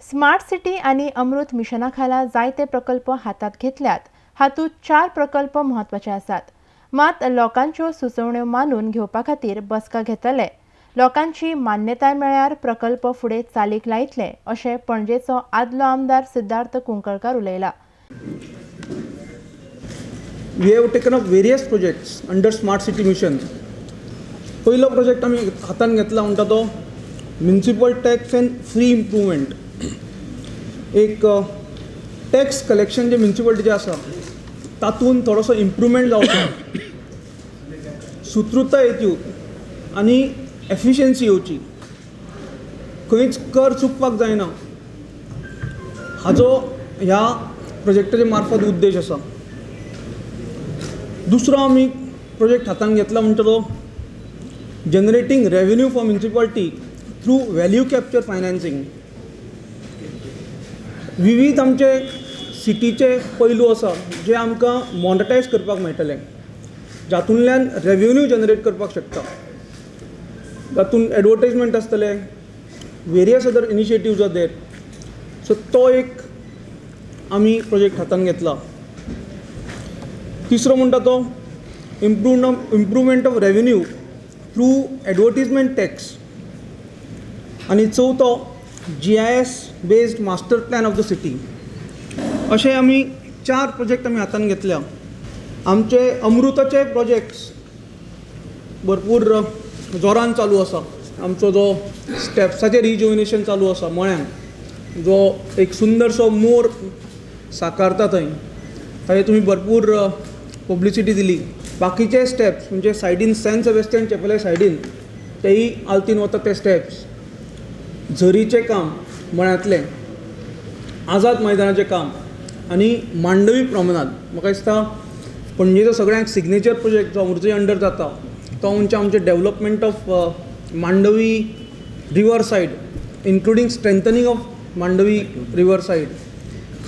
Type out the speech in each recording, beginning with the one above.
Smart city आनी अमृत मिशना खाला जायते प्रकल्प हातांत घेतल्यात. हातूंत 4 प्रकल्प म्हत्वाचे आसात. मात लोकांच्यो सुचोवण्यो मानून घेवपा खातीर बसका घेतले. लोकांची मान्यताय मेळ्ळ्यार प्रकल्प फुडें चालीक लायतले अशें पणजेचो आदलो आमदार सिद्धार्थ कुंकळकार उलयला. We have taken up various projects under Smart City Mission. पयलो प्रोजेक्ट आमी हातान घेतला म्हणटा तो municipal tax and fee improvement. एक टॅक्स कलेक्शन जे म्युनिसिपलिटीचें आसा तातूंत थोडोसो इम्प्रूवमेंट जावचो, सुत्रताय येवची आनी एफिशियन्सी येवची, खंयच कर चुकपाक जायना हाजो ह्या प्रोजेक्टाचे मार्फत उद्देश आसा. दुसरो आमी प्रोजेक्ट हातान घेतला म्हणटा तो generating revenue for municipality through value capture financing. विविध आमचे सिटीचे पैलू आसा जे आमकां मॉनिटायज करपाक मेळटले, जातूंतल्यान रेवेन्यू जनरेट करपाक शकता. तातूंत एडवर्टायजमेंट आसतले, various other initiatives are there. So तो एक आमी प्रोजेक्ट हातान घेतला. तिसरो म्हणटा तो improvement of revenue through advertisement tax. आनी चवथो GIS based master plan of the city. अशे आमी 4 प्रोजेक्ट आमी हातान घेतल्या. आमचे अमृताचे प्रोजेक्ट्स भरपूर जोरान चालू आसा. आमचो जो स्टेप्साचें रिजुविनेशन चालू आसा मळ्यान, जो एक सुंदरसो मोर साकारता थंय, थंय तुमी भरपूर पब्लिसिटी दिली. बाकीचे स्टेप्स म्हणजे सायडीन सेंट सेबेस्टियन चॅपेला सायडीन तेय आल्तीन वता ते स्टेप्स, झरीचें काम मळ्यांतलें, आझाद मैदानाचें काम आनी मांडवी प्रॉमनाद. म्हाका दिसता पणजेचो सगळ्यांक सिग्नेचर प्रोजेक्ट जो अमृताच्या अंडर जाता तो म्हणजे आमचें development of Mandovi river side, including strengthening of Mandovi river side.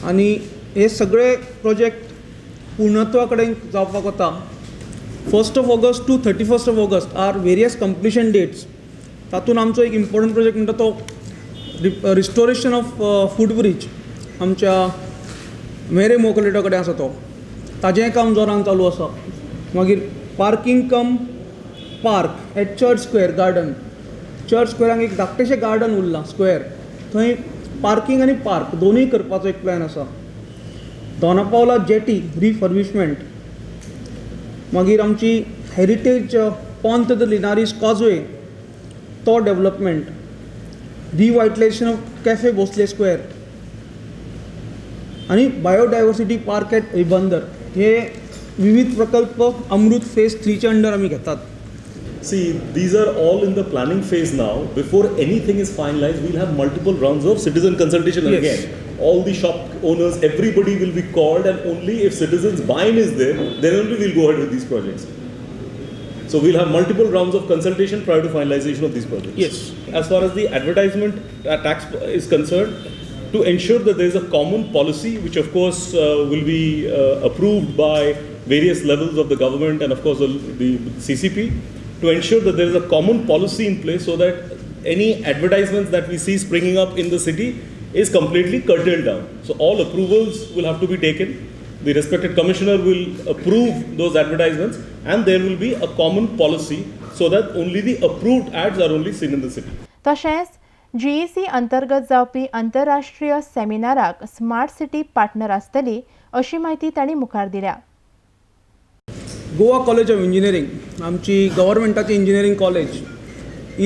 आनी हे सगळे प्रोजेक्ट पूर्णत्वा कडेन जावपाक वता. 1st of August to 31st of August are various completion dates. तातूंत आमचो एक इम्पॉर्टंट प्रोजेक्ट म्हणटा तो रिस्टोरेशन ऑफ फूट ब्रीज आमच्या मेरे मोकलेटो कडेन आसा तो, ताजेंय काम जोरान चालू आसा. मागीर parking cum park at church square garden. Church स्क्वेअराक एक धाकटेशें गार्डन उरलां स्क्वेअर, थंय पार्किंग आनी पार्क दोनूय करपाचो एक प्लॅन आसा. दोना पावला जेटी रिफर्बिशमेंट, मागीर आमची हेरिटेज पोंत the Linhares causeway तो development, revitalisation of cafe Bhosle square आनी बायोडायवर्सिटी पार्क एट रिबंदर. हे विविध प्रकल्प अमृत फेज 3च्या अंडर आमी घेतात. See, these are all in the planning phase now. Before anything is finalized, we'll have multiple rounds of citizen consultation again. All the shop owners, everybody will be called, and only if citizens' buy-in is there, then only we'll go ahead with these projects. So we'll have multiple rounds of consultation prior to finalization of these projects. Yes. As far as the advertisement tax is concerned, to ensure that there is a common policy, which of course will be approved by various levels of the government and of course the CCP, to ensure that there is a common policy in place so that any advertisements that we see springing up in the city is completely curtailed down. So all approvals will have to be taken. The respected commissioner will approve those advertisements, and there will be a common policy so that only the approved ads are only seen in the city. तशेंच GEC अंतर्गत जावपी आंतरराष्ट्रीय सेमिनाराक smart city partner आसतली अशी म्हायती तांणी मुखार दिल्या. गोवा कॉलेज ऑफ इंजिनियरींग, आमची गव्हर्मेंटाची engineering college,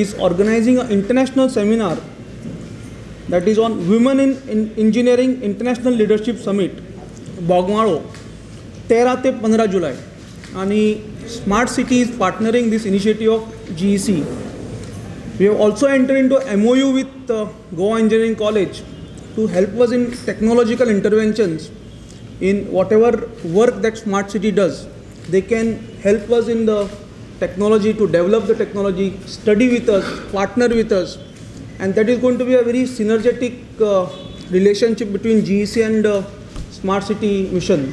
is organising a international seminar that is on women in engineering international leadership summit, Bogmalo, 13 ते 15 जुलय. आनी smart city is partnering this initiative of GEC. We have also entered into MOU with Goa Engineering College to help us in technological interventions in whatever work that Smart City does. They can help us in the technology, to develop the technology, study with us, partner with us, and that is going to be a very synergetic relationship between GEC and Smart City Mission.